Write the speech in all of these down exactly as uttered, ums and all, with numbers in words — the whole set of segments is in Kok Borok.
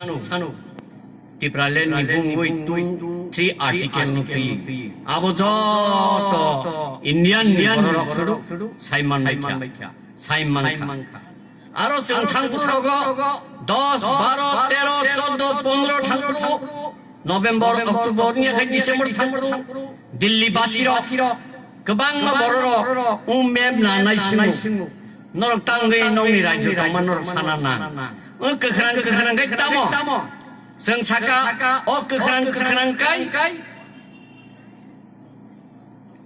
Sanu, Tipraland ni bungwi two, three article no twi. Abo joto Indian ni borok sudu saiman baikha, saiman kha. Aro chwng thangphuru rogo dos, baro, tero, choddo, pondro thangphuru, November, October, ni khe December thangphuru, Delhi basi rok, kwbangma borok rok, um map na nai singo. Norok tangwi nongni rajyo tongma norok sana nang. O kwkhrang kwkhrang khe tamo. Chwng saka o kwkhrang kwkhrang kai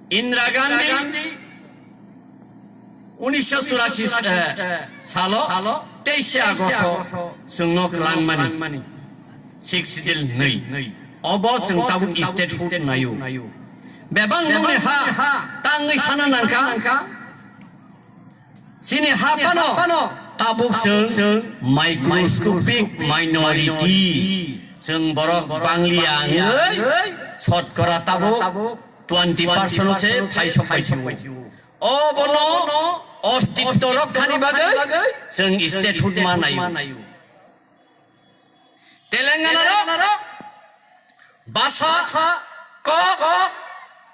Indira Gandhi unisho churashi, eh, salo teishe Agosto chwngno kwlangmani Sixth Schedule nwi. Obo chwng tabuk statehood naio. Bebak nongni ha tangwi sana nangkha. Chini ha phano tabuk chwng microscopic minority. Chwng borok Banglia wngwi sotkora tabuk twenty percent se phaisok bai sio. Obono ostitto rokkhani bagwi chwng statehood ma naio. Telangana rok basa, kok,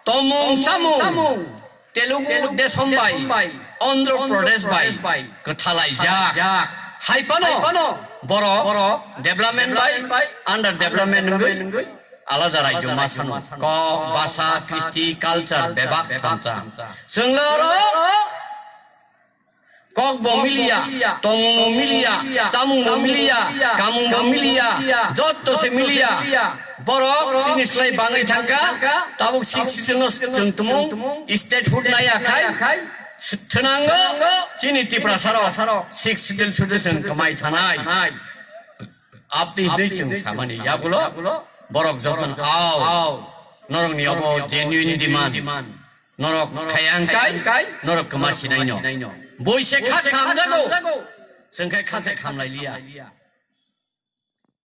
tomung, chamung, Telugu Desam bai, Andhra Pradesh bai kwthalaijak. Hai phano borok development bai under development wngwi alada rajyo ma sano. Kok, basa, kristi, culture bebak thansa. Chwng oro kok bo miliya, tomung bo miliya, chamung bo miliya, kamung bo miliya, jotto se miliya. Borok chini slai bangwi thangkha, tabuk Sixth Schedule no chwng tumung, statehood naiya khai, thwnango chini Tiprasa rok Sixth Schedule sudu chwng kwmai thanai. Abdi hwnwi chwng samani yagulo borok jotono ao, norokni obo genuine demand. Norok khayang kai, norok kwma sinai no. Boi se kha khamjago, chwng khai kha se khamlai liya.